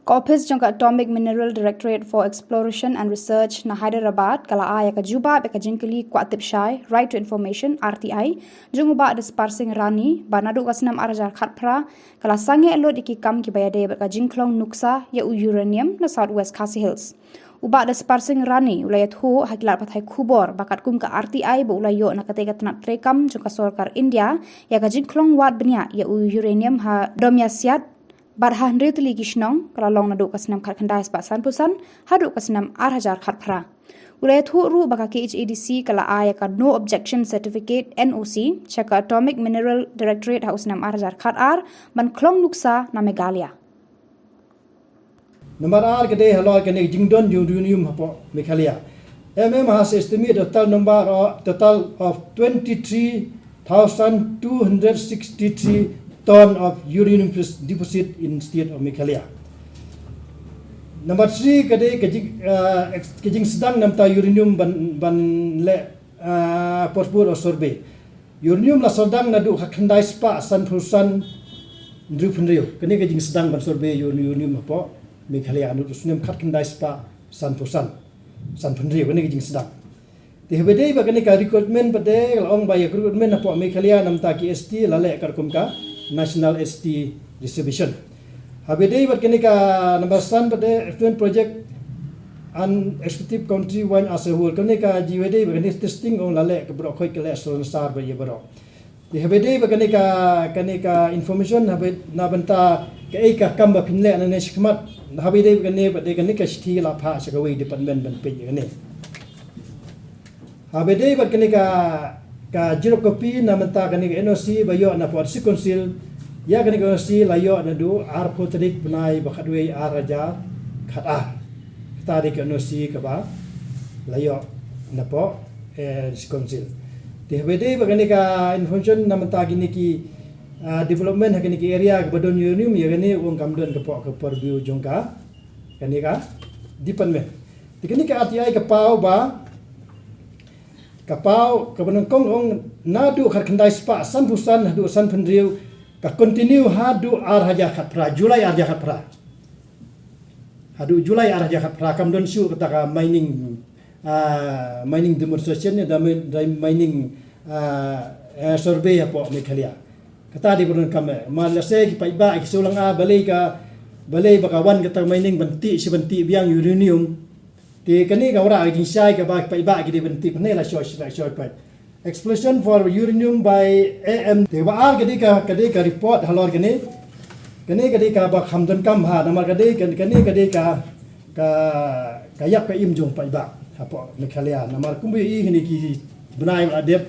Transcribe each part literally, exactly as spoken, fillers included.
Ka ophis jong ka Atomic Mineral Directorate for Exploration and Research na Hyderabad ka la ai ïa ka jubab ïa ka jingkylli kwah tip shai, Right to Information, R T I, jong u Bah Daspar Singh Rani, ba naduh ka snem ar hajar khatphra ka la sangeh lut ïa ki kam kiba ïadei bad ka jingkhlong nuksa ïa u uranium na South West Khasi Hills. U Bah Daspar Singh Rani u la ïathuh ha ki lad pathai khubor ba katkum ka R T I ba u la ïoh na katei ka tnat treikam jong ka sorkar India ïa ka jingkhlong wad bniah ïa u uranium ha Domiasiat bad ha hynriew tylli ki shnong, ka la long naduh ka snem khatkhyndai spah sanphew san haduh ka snem ar hajar khatphra. U la ïathuh ruh ba ka K H A D C ka la ai ïa ka No Objection Certificate, N O C, sha ka Atomic Mineral Directorate ha u snem ar hajar khatar ban khlong nuksa na Meghalaya. Nambar ar ka dei halor kane ka jingdon uranium hapoh Meghalaya. M M has estimate total number of, total of twenty-three thousand two hundred sixty-three ton of uranium pres-, deposit in state of Meghalaya. Number three ka dei ka jing, ah, ex-, ka jingsdang namar uranium ban, ban leh, ah, porpur o survey. Uranium la sdang naduh khatkhyndai spah sanphew san hynriew phew hynriew. Kane ka jingsdang ban survey ur-, uranium hapoh Meghalaya naduh snem khatkhyndai spah sanphew san, sanphew hynriew, kane ka jingsdang. Te haba dei bad kane ka recruitment pat de, la ong ba ïa recruitment hapoh Meghalaya namar ki S T la leh katkum ka National S T Reservation. Haba dei bad kane ka number san pat de, Student Project and Executive Country Wine as a Whole. Kane ka jingwadei bad kane testing ong la leh ka baroh khoit ka leh sor sar bad ïa baroh. Te haba dei bad kane ka, kane ka information haba na bynta kaei ka kam ba phin leh nangne shakhmat. Haba dei bad kane bad dei kane ka shithi la phah sha kawei department ban peit ïa kane. Haba dei bad kane ka, ka xerox copy na bynta kane ka N O C ba ïoh na District Council. Ïa kane ka N O C la ïoh naduh arphew tarik bnai ba khatwei ar hajar khatar. Kata dei ka N O C kaba la ïoh napoh, eh, District Council. Te haba dei bad kane ka information na bynta kine ki, ah, development ha kine ki area kaba don uranium, ïa kane ong kam don ka poh ka purview jong ka, kane ka department. Te kane ka R T I ka paw ba, ka paw kaba nyngkong ong naduh khatkhyndai spah sanphew san haduh sanphew hynriew, ka continue haduh ar hajar khatphra, July ar hajar khatphra. Haduh July ar hajar khatphra kam don shuh kata ka mining, ah, mining demonstration ne da mi-, da mining, ah, eh, survey hapoh Meghalaya. Kata dei ba donkam, eh, ma lehse ki paidbah ki shu lyngngoh balei ka, balei ba ka wan kata mining ban tih shi ban tih biang uranium. Te kane ka wanrah ka jingshai kaba ki paidbah ki dei ban tih ne la shoi, la shoi pat. Exploration for uranium by A M. Te ba ar ka dei ka, ka dei ka report halor kane. Kane ka dei kaba kham donkam ha, namar ka dei ka, kane ka dei ka, ka, ka ïap ka im jong paidbah hapoh Meghalaya. Namar kumba ïohi kine ki bnai ba la dep,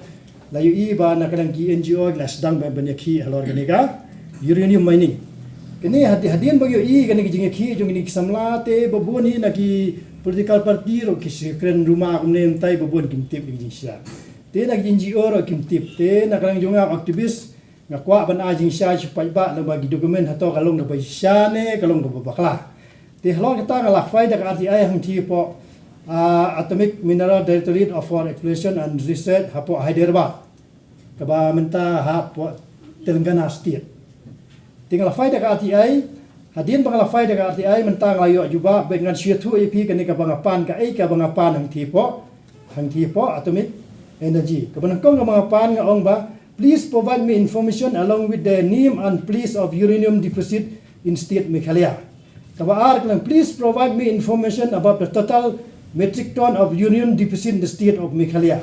la ïohi ba na ka liang ki N G O la sdang ban, ban ïakhih halor kane ka uranium mining. Kane had-, hadien ba ïohi kane ka jingïakhih jong kine ki samla te ba bun hi na ki political party ruh ki shu kren rumor kumne, mynta ba bun kim tip ïa ka jingshisha. Te na ki N G O ruh kim tip. Te na ka liang jong nga activist, nga kwah ban ai jingshai sha paidbah namar ki document hato ka long kaba shisha ne ka long kaba bakla. Te halor kata nga la phai da ka R T I hangtei hapoh, ah, Atomic Mineral Directorate of, for Exploration and Research hapoh Hyderabad, kaba mynta hapoh Telangana State. Te nga la phai da ka R T I, hadien ba nga la phai da ka R T I mynta nga la ïoh jubab, bad ngan shu ïathuh ïa phi kane kaba nga pan, kaei kaba nga pan hangtei hapoh, hangtei hapoh Atomic Energy. Kaba nyngkong kaba nga pan nga ong ba, please provide me information along with the name and place of uranium deposit in state Meghalaya. Kaba ar ka long, please provide me information about the total metric ton of uranium deposit in the state of Meghalaya.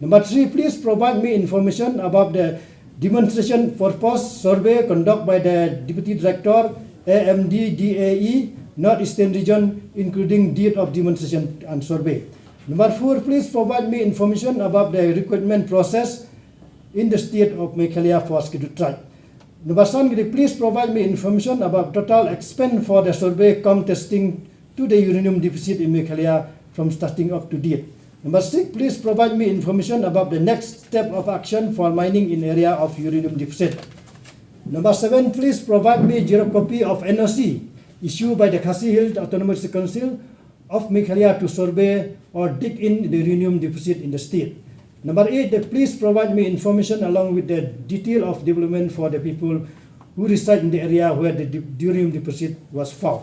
Number three, please provide me information about the demonstration purpose survey conducted by the Deputy Director, A M D D A E, North Eastern Region, including date of demonstration and survey. Number four, please provide me information about the recruitment process in the state of Meghalaya for Scheduled Tribe. Number seven, please provide me information about total expense for the survey cum testing to the uranium deposit in Meghalaya from starting up to date. Number six, please provide me information about the next step of action for mining in area of uranium deposit. Number seven, please provide me xerox copy of N O C issued by the Khasi Hills Autonomous Council of Meghalaya to survey or dig in the uranium deposit in the state. Number eight, that please provide me information along with the detail of development for the people who reside in the area where the de-, uranium deposit was found.